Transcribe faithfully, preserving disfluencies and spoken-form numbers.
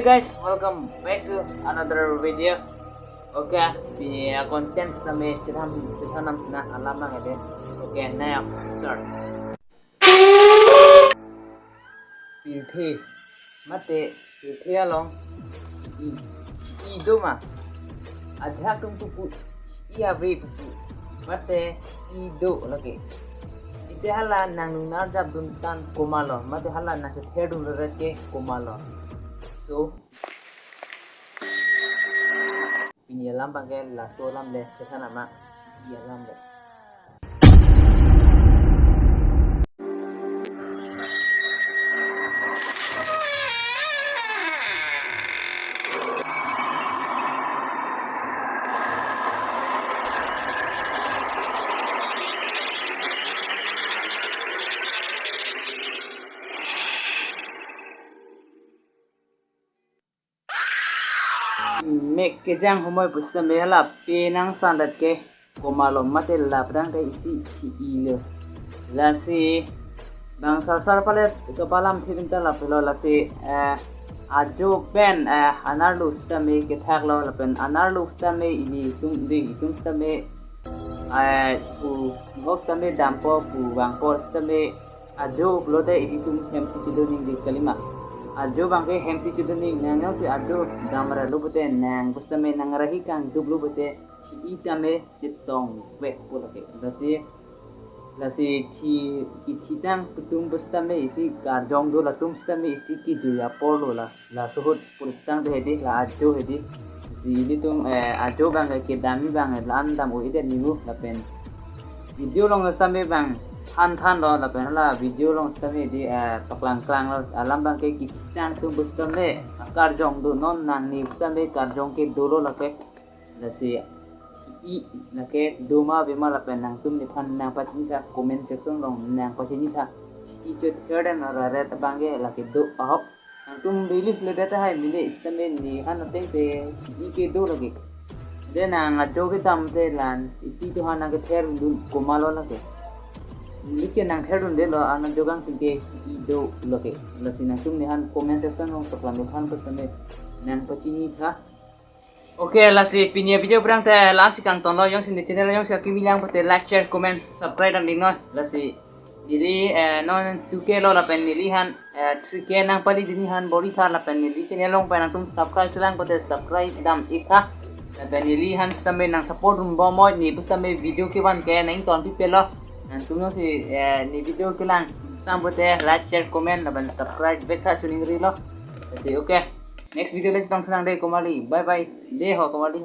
Guys, welcome back to another video. Okay, pini a-content same chethan chethan nam sina alam mang ede. Okay, now start. Pirthe mate pirthe along i i do ma? Ajahak atum tu pu i ave pu pu mate i do lake. Ite hala nang nung narjap dun tan komatlo mate hala nang chether dun ret ke komatlo. So pini alam abang ke laso alam le chethan nama i alam le. Mek kejang humoi pusitame hala pe nang sandat ke komatlo mate lapu tangte isi chi-i lo. Lasi bang sarsar pale kepalam thipin ta lapulo lasi eh, ajo pen eh, anerlo sitame kethaklo lapen anerlo sitame ilitum de itum sitame eh, pu ho sitame dampo pu vangpo sitame ajo pulote ilitum hemsi chido ning di kalima. Ajo abang ke hemsi chido ning nang si ajo dam ra lo pute nang pusitame nang rahi kangdup lo pute chi-i tame chetong vek pu lake. Lasi lasi thi kethitang atum pusitame isi karjong do latum sitame isi kejui apor lo la. Laso ahut pulitang te hedi la ajo hedi. Si ilitum eh, ajo abang ke kedam abang ke la-an dam o ide nimu lapen video along sitame abang than than lo lapen la video along sitame di eh, paklang klang lo alam abang ke kethitang atum pusitame karjong do non nangni pusitame karjong ke dolo lake. Lasi i lake do ma ave ma lapen nangtum nephan nang pachini tha comment section along nang pachini tha. I chot third and raret abang ke lake do ahok. Nangtum believe le data hai mile sitame nephan ateng te i ke do lake. De nang ajo kedam te lan iti to han nang kether dun komatlo lake. Neli ke nang ther dun de lo an ajo kangting ke i do lake. Lasi nangtum nephan comment section along toklam nephan pusitame nang pachini tha. Okay, lasi pini video phrang te la-an si kangton lo, jongsi ne channel jongsi akimi lang pute like, share, comment, subscribe dam ding noi. Lasi neli eh, non two K lo lapen neli han eh, three K nang pali dini han bor-i tha lapen neli channel along pen nangtum subscribe lang pute subscribe dam ik tha. Lapen neli han sitame nang support dun bom moi ne pusitame video kevan ke nang ton pipe lo. Nangtum jongsi eh, ne video kelang sam pute like, share, comment lapen subscribe vek tha chuning ri lo. Lasi okay. Next video le chetong tha nang de komatlo. Bye bye. De ho komatlo.